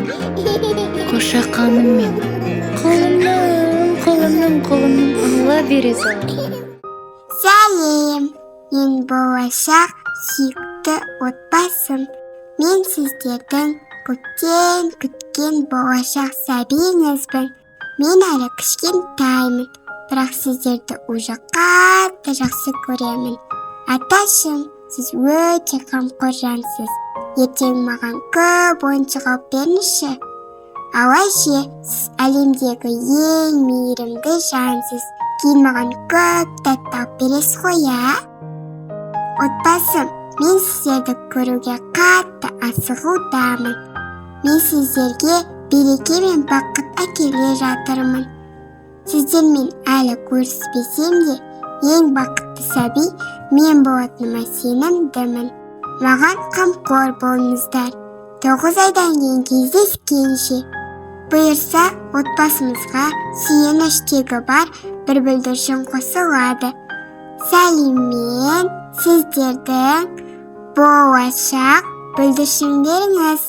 Қошақаным мен, құлыным, құлыным, құлыным, Алла бере салған. Сәлем, мен болашақ сүйікті отбасым. Мен сіздердің көптен күткен болашақ сәбиіңізбін. Мен әлі кішкентаймын, бірақ сіздерді уже қатты жақсы көремін. Аташым, сіз өте қамқор жансыз. Ертең маған көп ойыншық алып беріңізші. Ал әже, сіз әлемдегі ең мейірімді жансыз. Кейін маған көп тәтті алып бересіз ғой, иә? Отбасым, мен сіздерді көруге қатты асығудамын. Мен сіздерге береке мен бақыт әкеле жатырмын. Сіздермен әлі көріспесем де, ең бақытты сәби мен болатыныма сенімдімін. Маған қамқор болыңыздар. 9 айдан кейін кездескенше. Бұйырса, отбасымызға сүйеніш тегі бар бір бүлдіршін қосылады. Сәлеммен, сіздердің болашақ бүлдіршіндеріңіз.